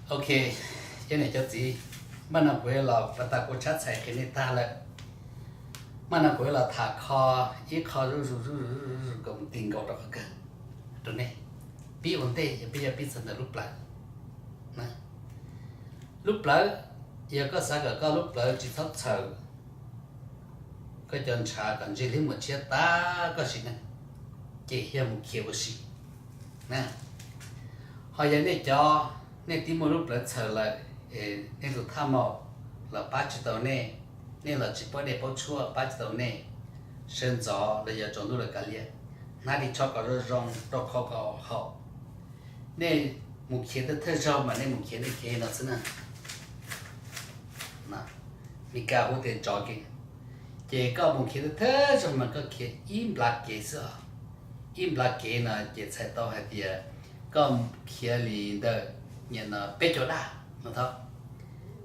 Ok, cov niam cov txiv, mas no kuv yuav los pas tas kuv tshab txhais qhia nej tag lawm. Mas no kuv yuav los tham kho ib qho zuj zus zuj zus zuj zus kom mus ti nkaus rau qhov kawg rau nej. Pib ua ntej yog peb yuav pib txog ntawm lub plawv. Lub plawv, yog koj xav kom koj lub plawv tsis txhob txhaws, koj cov ntshav kom ntseg liab muag tshiab tas koj sim neej, ces yog mus khiav ua si na. Ho yog nej cov, nej twb muaj lub plawv txhaws lawm, es nej tus thaj maum los pab tsis tau nej, nej los tsis paub dej paub tshuaj pab tsis tau nej, sawv ntxov los yog tsaus ntuj los kav liam, hnav ris tsho kom zoo zoo, rau qhov kom haum, nej mus khiav thawj thawj zaug mas nej mus khiav nej khiav no xwb na. Meskas hu tias tsov kev, ces koj mus khiav thawj thawj zaug mas koj khiav ib nplab kev xwb os. Ib nplab kev no ces txhais tau hais tias koj khiav li ntawm peb caug daj no tau.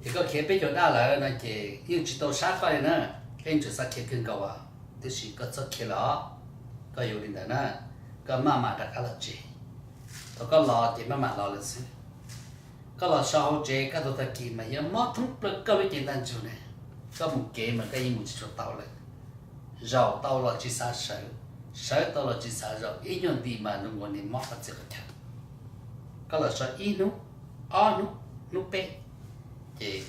Ces koj khiav peb caug daj lawm no ces yeej tsis tau sab koj li na, koj yeej tseem xav khiav kawg nkaus as, tiam sis koj txhob khiav lawm os. Koj yuav li ntawd na, koj maj mam rov qab los tsev. Thaum koj los ces maj mam los lawm xwb. Koj los so hauv tsev kaj ntug tag kis mas yuav mob thoob plaws koj lub cev ntaj ntsug ne. Koj mus kev mas koj yeej mus tsis tshua tau lawm. Zaum tau los tsis xav sawv, sawv tau los tsis xav zaum, ib nyuag nti mas zoo nkaus li mob qhov txhia qhov chaw. Koj los so ib hnub, ob hnub, hnub peb, ces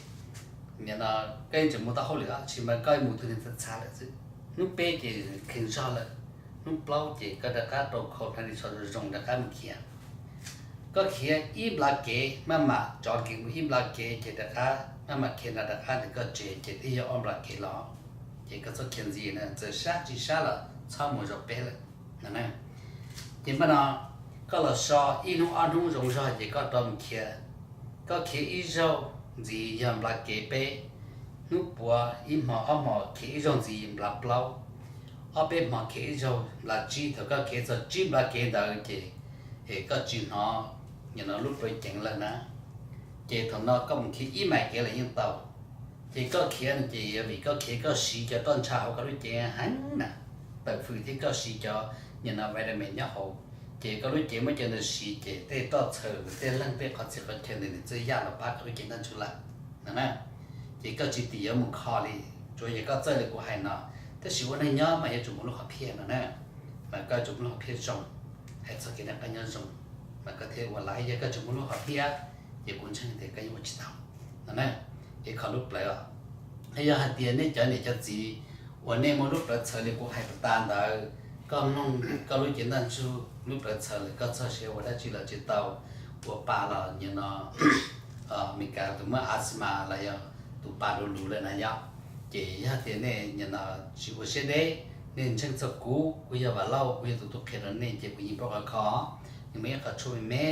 nim no koj yeej tseem mus tau hauj lwm os, tsis mas koj mus tus neeg txhav txhav lawm xwb. Hnub peb ces kheev zog lawm, hnub plaub ces koj rov qab rau khau hnav ris tsho zoo zoo rov qab mus khiav. Koj khiav ib nplab kev maj mam tsov kev mus ib nplab kev ces rov qab maj mam khiav nrad rov qab ntawm koj tsev ces twb yog ob nplab kev los. Ces koj txhob khiav ntxiv na, txawm sab tsis sab los txhob mus zaum peb lawm no na. Ces npaj no koj los so ib hnub ob hnub zoo zog ces koj rov mus khiav. Koj khiav ib zaug ntxiv yog nplab kev peb, hnub puav ib hmo ob hmo khiav ib zaug ntxiv nplab plaub, ob peb hmo khiav ib zaug nplab tsib. Thaum koj khiav txog tsib nplab kev ntawd ces es koj tsis hnov nim no lub plawv ceev lawm na, ces thaum no koj mus khiav ib mais kev lawm yeej tau. Ces koj khiav no ces yog vim koj khiav koj siv cov roj ntsha hauv koj lub cev heev na, tawm fws thiab koj siv cov nim no vitamin nyob hauv, ces koj lub cev muab cov ntawd siv ces tej roj txhawm tej leeg tej qhov txhia qhov chaw ntawd nws txawj yaj los pab koj lub cev ntaj ntsug lawm no na. Ces koj tsis tim yuav mus kho li, tsuas yog koj txawj li kuv hais no, tab sis ua neeg nyob mas yuav tsum muaj lub hom phiaj no na. Mas koj yuav tsum muaj lub hom phiaj zoo, hais txog kev noj qab nyob zoo, mas koj thiaj ua laiv. Yog koj tsis muaj lub hom phiaj, ces kuv ntseeg tias koj yeej ua tsis tau no na. Ces kho lub plawv os. Yog hais tias nej cov niam cov txiv uas nej muaj lub plawv txhaws li kuv hais tas ntawd, koj mloog koj lub cev ntaj ntsug lub plawv txhaws lawm koj txog siav ua dab tsi los tsis tau, ua pa los nim no Meskas tus muaj asthma los yog tus pa luv luv lawm na yom. Ces yog tias nej nim no tsis ua siab deb, nej ntseeg txog kuv, kuv yog Vam Lauj, kuv yog tus tuaj qhia rau nej ces kuv yeej paub qhov kho. Nws muaj ib qho tshuaj me me,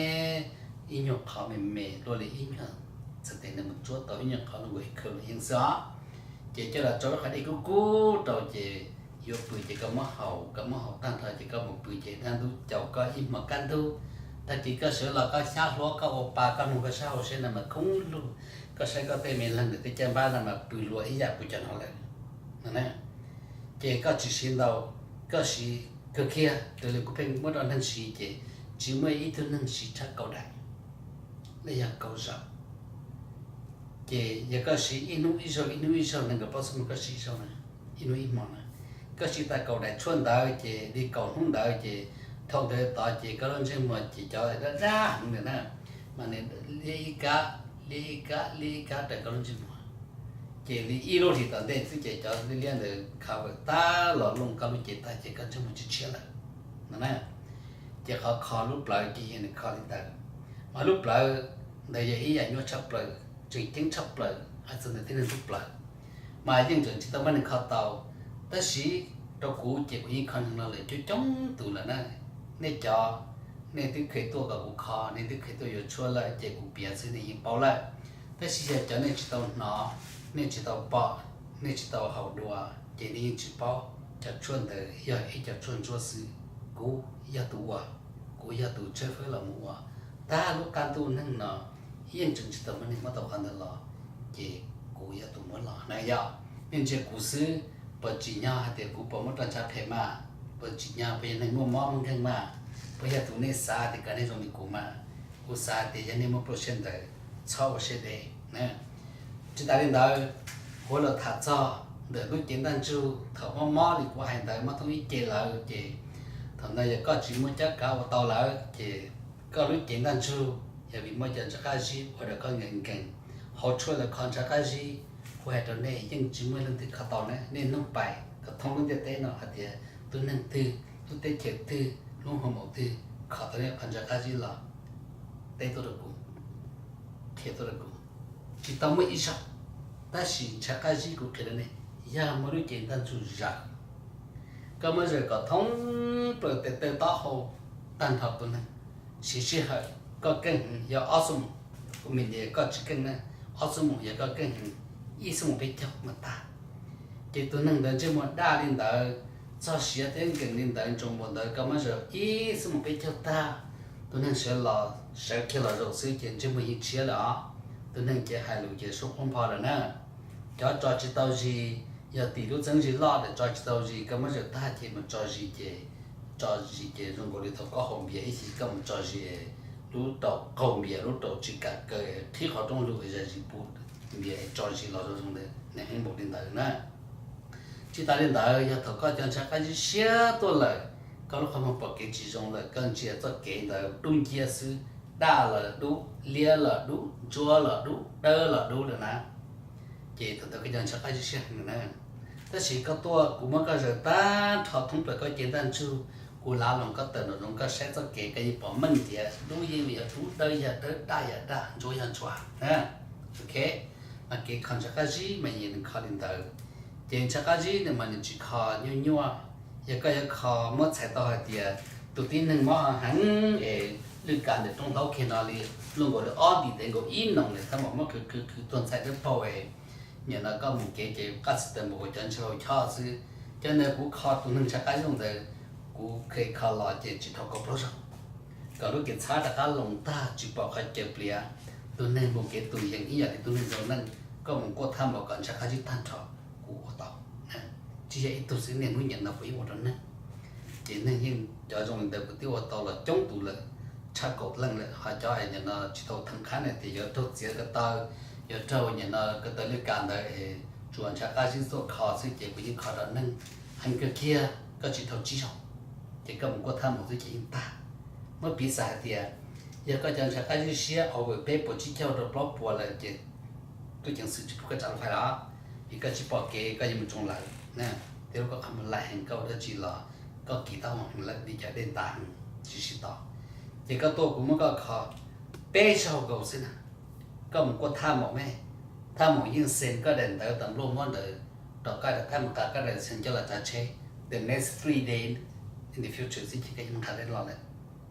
ib nyuag qhov me me luaj li ib nyuag txhais tes nws mus tsuab tau ib nyuag qhov luaj nkaus ib khawv luam yeeb xwb os. Ces coj los rau ib qhov dej kub kub rau ces yuav pw ces koj muab haus, koj muab haus tag nrho ces koj mus pw ces dab ntub caum koj ib hmos kaj ntug. Tag kis koj sawv los koj xyab hlua koj ua pa koj mloog koj sab hauv siab no mas khoob lug, koj saib koj tej me leeg ntawm tej caj npab no mas pw luag ib yam pw cov no lawm no na. Ces koj tsis siv ntau, koj siv kawg kiag raws li kuv pheej muab rau neeg siv ces tsis muaj ib tug neeg siv tshaj kaum daim los yog kaum zaum. Ces yog koj siv ib hnub ib zaug ib hnub ib zaug nees nkaum plaub xuab moos koj siv ib zaug na, ib hnub ib hmo na, koj siv tag kaum daim tshuaj ntawd ces li kaum hnub ntawd ces thaum ntawd tod ces koj lub ntsej muag ces cov dab dab heev ntawd na, mas nws liab ib kab liab ib kab liab ib kab raws koj lub ntsej muag. Ces li ib lub hlis tom ntej xwb ces cov liab liab ntawd cover tag los looj koj lub cev tag ces koj ntsej muag tsis tshiab lawm no na. Ces qhov kho lub plawv ces yog nws kho li ntawd. Mas lub plawv ntawd yog ib yam nyuaj tshaj plaws, tseem ceeb tshaj plaws hais txog ntawm tib neeg lub plawv. Mas yeej tseem tsis tau muaj neeg kho tau, tab sis rau kuv ces kuv yeej kho neeg no lawm coob coob tus lawm na. Nej cov, nej twb kheev tuaj kom kuv kho, nej twb kheev tuaj yuav tshuaj lawm ces kuv piav xwb nej yeej paub lawm. Tab sis yog cov nej tsis tau hnov, nej tsis tau pom, nej tsis tau haus dua, ces nej yeej tsis paub. Cov tshuaj ntawd yog ib co tshuaj ntsuab xwb. Kuv yog tus ua, kuv yog tus tshawb fawb los mus ua. Tag lub qab ntuj neeg no yeej tseem tsis tau muaj neeg muab tau qhov ntawd los, ces kuv yog tus muab los na yom. Nej ntsia kuv xwb, puas tsim nyog hais tias kuv puas muab roj ntsha phem mas? Puas tsim nyog, puas yog neeg muaj mob muaj nkeeg mas? Puas yog tus nej xav tias kom nej zoo li kuv mas? Kuv xav tias yog nej muaj pluaj siab ntawd, txhob ua siab deb. Tsis tas li ntawd, kuv los tham txog ntawm lub cev ntaj ntsug thaum mob mob li kuv hais ntawd, mob thoob ib ce lawm ces thaum ntawd yog koj tsis muaj cab kav ua tau lawm ces koj lub cev ntaj ntsug yog vim muaj cov ntshav qab zib ua rau koj nkees nkees. Hauv tshuaj lawv kho ntshav qab zib, kuv hais rau nej yeej tsis muaj leej twg kho tau na. Nej nug pais kom thoob lub ntiaj teb no hais tias tus neeg twg, lub teb chaws twg, lub hoo maum twg kho tau nej qhov ntshav qab zib los teb tuaj rau kuv, qhia tuaj rau kuv. Tsis tau muaj ib zaug, tab sis ntshav qab zib kuv qhia rau nej yog muaj lub cev ntaj ntsug zawm. Koj muab zawm kom thoob plaws tes taw taub hau tag nrho tus neeg, siv sij hawm koj keej heev yog ob xuab moos, kuv mis nis koj tsis keej na, ob xuab moos yog koj keej heev, ib xuab moos peb caug mas tag. Ces tus neeg ntawd ntsej muag daj li ntawd, txog siav thiab nkees li ntawd, ntsoos npaum ntawd, koj muab zawm ib xuab moos peb caug tag, tus neeg sawv los, sawv kiag los zaum xwb ces ntsej muag yeej tshiab lawm os. Tus neeg ces hais lus ces sub qub npho lawm na. Cov tso tsis tau zis, yog tim lub txeeb zis loj lawm tso tsis tau zis, koj muab zawm tag ces mus tso zis ces, tso zis ces zoo nkaus li thaum koj haus npias ib chim koj mus tso zis, lub raum qaug npias, lub raum tsis kam kaw, qhib qhov rooj lug zais zis pum npias tso zis los zoo zoo ntawd, nws heev npaum li ntawd na. Tsis tas li ntawd, yog thaum koj cov ntshav qab zib siab tuaj lawm, koj lub qhov muag pom kev tsis zoo lawm, koj ntsia txoj kev ntawd dub nciab xwb, daj los dub, liab los dub, ntsuab los dub, dawb los dub lawm na, ces thaum ntawd koj cov ntshav qab zib siab heev na. Tab sis koj tuaj kuv muab koj zawm tag nrho thoob plaws koj cev ntaj ntsug, kuv lav loos koj tawm nraum zoov koj saib txoj kev koj yeej pom meej tias dub yeej yog dub, dawb yog dawb, daj yog daj, ntsuab yog ntsuab na. Ok, mas kev kho ntshav qab zib mas yeej nws kho li ntawd. Ces ntshav qab zib nws mas nws tsis kho nyuaj nyuaj. Yog koj yuav kho muab txhais tau hais tias tus tib neeg mob heev es lwj kav ntawm roob hlaub kiag no li luaj nkaus li ob nti tes nkaus ib noog li, thab mam muab qhwv qhwv qhwv tuag ntxhais dawb paug es nim no koj mus kev ces qab txhais tawm npaum cov ntshav hau chob xwb. Cov ntawd kuv kho tus neeg ntshav qab zib ntawd, kuv kheev kho los ces tsis dhau kaum plaub zaug. Kom lub kev txhab rov qab loos tag tsis pom qhov caws pliav, tus neeg mus kev tus yees ib yam li tus neeg zoo neej. Koj mus kuaj thaj maum kom ntshav qab zib tag nrho, kuv ua tau. Tsis yog ib tug xwb, niaj hnub nim no kuv yeej ua rau neeg. Ces neeg yeej cov zoo li ntawd kuv twb ua tau los coob tus lawm, tshaj kaum leej lawm. Ho cov nim no tsis tau theem qhab na tias yuav raug txiav ko taw, yuav raug nim no ko taw lwj kav ntawd es tsuas ntshav qab zib tuaj kho xwb ces kuv yeej kho rau neeg heev kawg kiag, koj tsis dhau tsib zaug. Ces koj mus kuaj thaj maum xwb ces yeej tag. Muab piv xam hais tias yog koj cov ntshav qab zib siab over peb puas tsib caug rau plaub puas lawm ces tub ceev xwm tsis pub koj tsav lub fais los, vim koj tsis pom kev koj yuav mus tsoo lawv. Thiab lub koj qhov muag laim heev, koj ua dab tsi los koj kiv taub hau heev lawm vim cov dej ntav heev tsis sib tau. Ces koj tuaj kuv muab koj kho peb zaug nkaus xwb na. Koj mus kuaj thaj maum me, thaj maum yeej xees koj daim ntawv tas npluaj mob ntawd rau koj, rau koj mus nqa koj daim xees coj los tsav tsheb the next three day in the future xwb ces koj yeej nqa dej los lawm.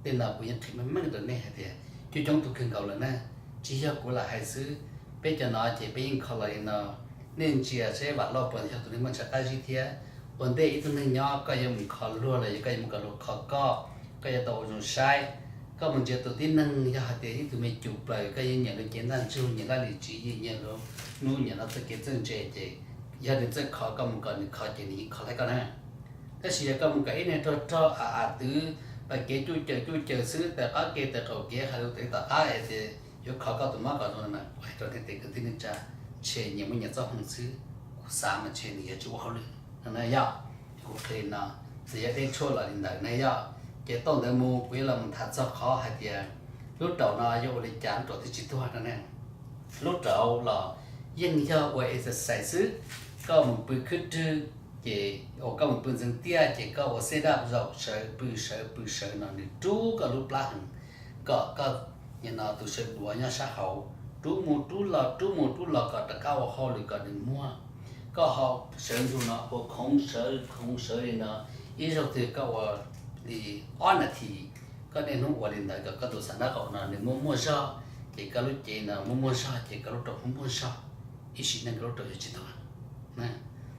Tej no kuv yeej qhia meej meej rau nej hais tias coob coob tug kawg nkaus lawm na. Tsis yog kuv lam hais xwb, peb cov no ces peb yeej kho los li no. Nej ntsia seb Vam Lauj puas yog tus neeg muaj ntshav qab zib thiab. Ua ntej ib tug neeg nyob koj yuav mus kho luag los yog koj yuav mus kom luag kho koj, koj yuav tau ua zoo saib. Koj mus ntsia tus tib neeg, yog hais tias ib tug me cum plaws koj yeej nyiam lub cev ntaj ntsug, nyiam laj lim tswv yim, nyiam lub hnub nyiam no txoj kev txawj ntse ces yog nws txawj kho, koj mus kom nws kho ces nws yeej kho laib koj na. Tab sis yog koj mus kom ib neeg rog rog a a twv, pas kev cuj caws cuj caws xwb, tawm qab kev tawm qaum kev hais lus tawv tom qab es tias yuav kho koj tus mob kom zoo na, kuv hais rau nej tias kwv tij neej tsa, ntshe nyias muaj nyias txoj hmoo xwb. Kuv xav mas ntshe nws yuav tsis ua hauj lwm no na yog. Kuv qhia li no, txawm yog dej tshuaj los li ntawd na yog. Ces tau ntawd mus kuv yuav los mus tham txog qhov hais tias lub raum no yuav ua li cas lub raum thiaj tsis tuag no ne. Lub raum los yeej yog ua exercise xwb. Koj mus pw khwb rwg, ces uas koj mus pw ntxeev tiaj ces koj ua set up zaum sawv pw sawv pw sawv no nws rub koj lub plab heev, kom koj nim no tus sawv duav nyob sab hauv rub mus rub los rub mus rub los kom rov qab ua hauj lwm kom nws muag. Koj ho sawv nrug no ua khoov sawv khoov sawv li no, ib zaug twg koj ua li ob nas this, koj niaj hnub ua li ntawd kom koj tus xav nab qaum no nws muaj muaj zog, ces koj lub cev no muaj muaj zog ces koj lub raum muaj muaj zog, ib sim neej koj lub raum yuav tsis tuag.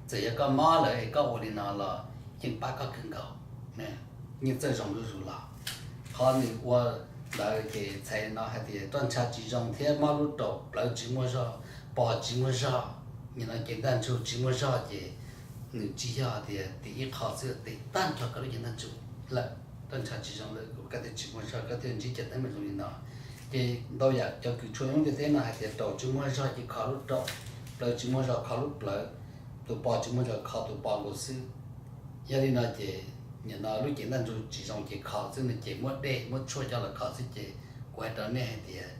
Txawm yog koj mob lawm es koj ua li no los yeej pab koj kawg nkaus, yeej txawj zoo zuj zus los. Qhov nws ua ntawd ces txhais no hais tias roj ntsha tsis zoo thiab mob lub raum plawv tsis muaj zog, pos tsis muaj zog, nim no cev ntaj ntsug tsis muaj zog ces nws tsis yog tias tim ib qho xwb, tim tag nrho koj lub cev ntaj ntsug lawm, roj ntsha tsis zoo lawm koj thiaj tsis muaj zog, koj thiaj ntsib cov teeb meem zoo li no. Ces ntau yam cov kws tshua nyob ntiaj teb no hais tias raum tsis muaj zog ces kho lub raum, plawv tsis muaj zog kho lub plawv, tus pos tsis muaj zog kho tus pos nkaus xwb. Yog li no ces nim no lub cev ntaj ntsug tsis zoo ces kho xwb no ces muab dej muab tshuaj coj los kho xwb ces kuv hais rau nej hais tias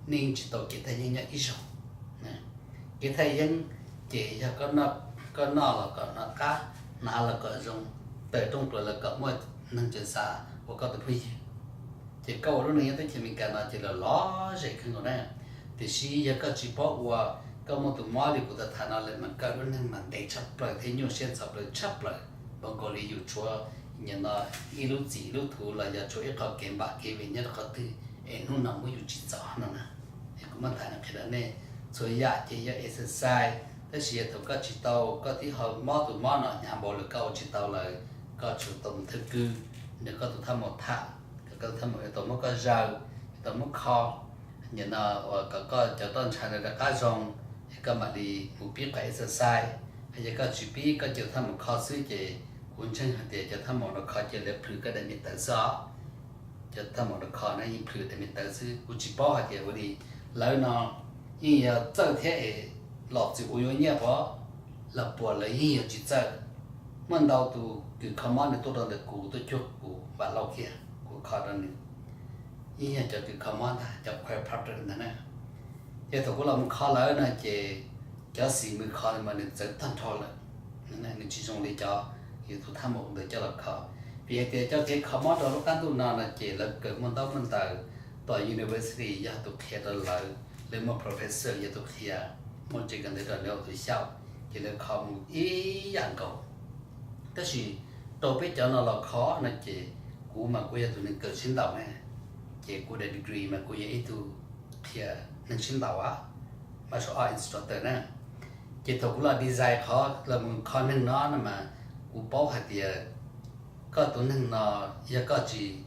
nej yeej tsis tau kev thaj yeeb nyob ib zaug. Kev thaj yeeb ces yog koj noj los kom hnov qab, hnav los kom zoo, tawm rooj plaws los kom muaj neeg tseem xav ua koj tus phooj ywg. Ces koj ua lub neej nyob teb chaws Amelikas no ces lawm lom zem kawg nkaus na. Tiam sis yog koj tsis paub ua, koj muaj tus mob li kuv tau tham no lawm mas koj lub neej mas ntev tshaj plaws thiab nyuaj siab ntxhov plaws tshaj plaws, npaum nkaus li yus tshuav nim no ib lub txim ib lub thuv los yog tshuav ib qho kev npam kev vim nyob rau qhov twg es hnub no muab yus tsim txom no na. Es kuv muab tham qhia rau nej, txhua yam ces yog exercise, tab sis yog thaum koj tsis tau, koj twb ho mob tus mob no hnyav npaum lawm koj ua tsis tau lawm, koj tsum tau mus thawj kws, nrog koj tus thaj maum tham, kom koj tus thaj maum yuav tau muab koj zaws, yuav tau muab kho, nim no uas kom koj cov roj ntsha ntawd rov qab zoo, es koj mam li mus pib qhov exercise. Yog koj tsis pib koj cia thaj maum kho xwb ces kuv ntseeg hais tias cov thaj maum no kho ces lawv plhws koj daim me tawv xwb os. Cov thaj maum no kho na yeej plhws daim me tawv xwb, kuv tsis paub hais tias ua li lawv no yeej yog txawj thiab es los txwm ua yuav nyiaj pov los puas lawv yeej yog tsis txawj. Muaj ntau tus kws kho mob nws tuaj rau ntawm kuv tuaj cuag kuv Vam Lauj kiag kuv kho rau nws, yeej yog cov kws kho mob ntag, cov chiropractor ntag na. Ces thaum kuv los mus kho lawv no ces cov xim mws kho mas nws txawv tag nrho lawm, nws tsis zoo li cov yus tus thaj maum ntawd coj los kho. Vim hais tias cov kev kho mob rau lub qab ntuj no no ces lawv kawm muaj ntaub muaj ntawv, tom university yog tus qhia rau lawv, lawv muaj professor yog tus qhia, muaj tsev kawm ntawv rau lawv ua tus xyaum, ces lawv kho mus ib yam nkaus. Tab sis rau peb cov no los kho no ces kuv mas kuv yog tus neeg kawm sib ntaus na, ces kuv daim degree mas kuv yog ib tug qhia neeg sib ntaus, martial arts instructor na. Ces thaum kuv los design qhov los mus kho neeg no no mas kuv paub hais tias koj tus neeg no yog koj tsis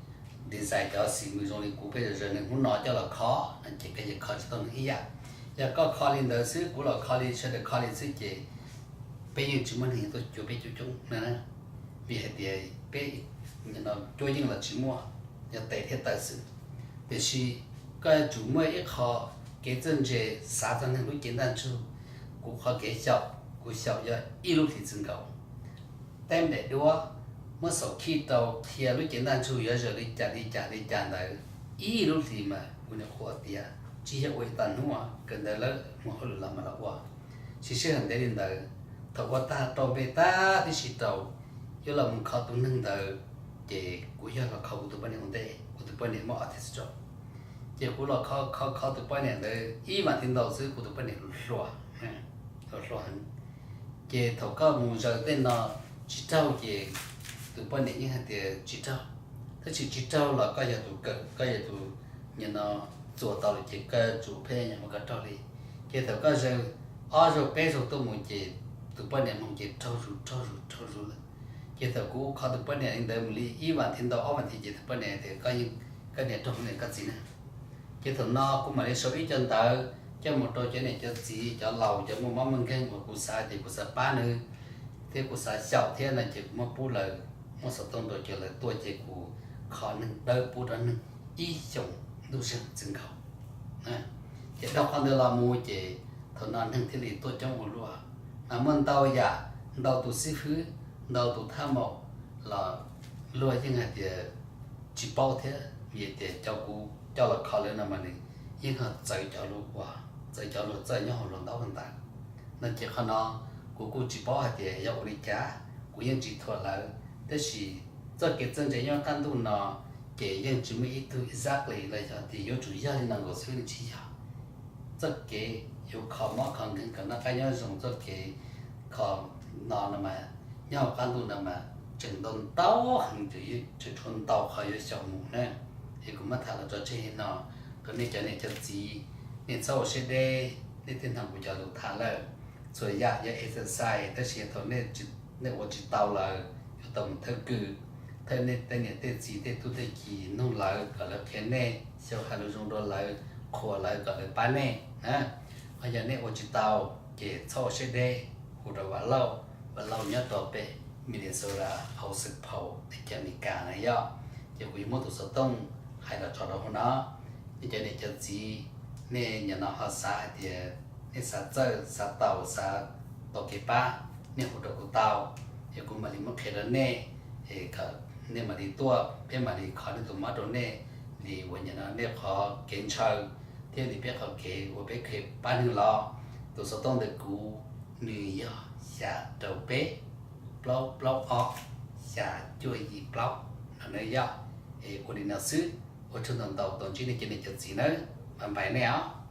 design cov xim mws zoo li kuv peb zaws neeg hnub no coj los kho no ces koj yeej kho tsis tau neeg ib yam. Yog koj kho li ntawd xwb kuv los kho li sawv daws kho li xwb ces peb yeej tsis muaj neeg tuaj cuag peb coob coob na. Vim hais tias peb cuab yeej los tsis muaj, yog tes thiab taw xwb. Tiam sis koj yuav tsum muaj ib qho kev txawj ntse xav txog neeg lub cev ntaj ntsug. Kuv qhov kev xyaum, kuv xyaum yog ib lub hlis txwv nkaus. Teb daim duab, muab xaum khij rau, qhia lub cev ntaj ntsug yuav zawm li cas li cas li cas ntawd, ib lub hlis mas kuv nyuam qhuav tiav, tsis yog ua ib tag hnub, kawm ntawv lawm mus hauj lwm los mas los ua. Siv sij hawm ntev li ntawd, thaum ua tag rau npe tag tib si rau, yuav los mus kho tus neeg ntawd, ces kuv yog los kho kuv tus poj niam ua ntej, kuv tus poj niam muaj autism stroke. Ces kuv los kho kho kho tus poj niam ntawd ib vas thiv ntau xwb kuv tus poj niam hluas, hluas heev. Ces thaum koj mus zaws tej no tsis raug ces tus poj niam yeej hais tias tsis raug, tab sis tsis raug los koj yog tus kawm, koj yog tus nim no txuas tau lawm ces koj yuav tsum pheej nyam mus kom raug li. Ces thaum koj zaws ob zaug peb zaug tuaj mus ces tus poj niam mloog ces raug zus raug zus raug zus lawm. Ces thaum kuv kho tus poj niam li ntawd mus li ib vas thiv ntau ob vas thiv ces tus poj niam tias koj yeej, koj niam raug niam koj txiv na. Ces thaum no kuv mam li sau ib co ntawv coj mus rau cov niam cov txiv cov laus cov muaj mob muaj nkeeg uas kuv xav tias kuv xav pab nws thiab kuv xav xyaum thiab no ces kuv muab pub lawv, muab xov tooj rau ces lawv tuaj ces kuv kho neeg dawb pub rau neeg ib xyoos ntuj zeeg txwv nkaus. Ces dhau qhov ntawd los mus ces thaum no neeg thiaj li tuaj coob ua luaj, mas muaj ntau yam, ntau tus xib fwb, ntau tus thaj maum los luag yeej hais tias tsis paub thiab vim tias cov kuv coj los kho lawv no mas nws yeej ho txawv cov lus uas, txawv cov luag txawj nyob hauv luag ntaub ntawv no ces qhov no kuv kuj tsis paub hais tias yog ua li cas, kuv yeej tsis thuam lawv. Tab sis txoj kev txawj ntse nyob qab ntuj no ces yeej tsis muaj ib tug exactly los yog tias yuav tsum yog li no nkaus xwb, nws tsis yog. Txoj kev yuav kho mob kho nkeeg kom noj qab nyob zoo, txoj kev kho no no mas nyob hauv qab ntuj no mas tseem ntau ntau heev, tseem tshuav ntau qhov yuav xyaum mus na. Es kuv muab tham los tso tseg li no rau nej cov niam cov txiv, nej txhob ua siab deb, nej twb hnov kuv cov lus tham lawm. Txhua yam yog exercise, tab sis thaum nej ua tsis tau lawm yuav tau mus thawj kws, thawj nej tej niam tej txiv tej tub tej ki nug lawv kom lawv qhia nej, xyaum hais lus zoo rau lawv, qhuas lawv kom lawv pab nej na. Ho yog nej ua tsis tau ces txhob ua siab deb, hu rau Vam Lauj, Vam Lauj nyob rau pem Minnesota hauv Saint Paul teb chaws Amelikas na yom. Ces kuv yuav muab tus xov tooj hais los tso rau hauv no, Nej cov niam cov txiv, nej nyob no ho xav hais tias nej xav txawj xav tau xav tau kev pab, nej hu rau kuv tau, es kuv mam li muab qhia rau nej, es kom nej mam li tuaj peb mam li kho nej tus mob rau nej li uas nyob no nej qhov kev ntshaw thiab li peb qhov kev uas peb khev pab neeg los. Tus xov tooj ntawm kuv nws yog xya rau peb plaub plaub ob xya cuaj yim plaub no na yog. Es ua li no xwb, ua tsaug ntau ntau tau ntsib nej cov niam cov txiv nawb, bye bye nej os.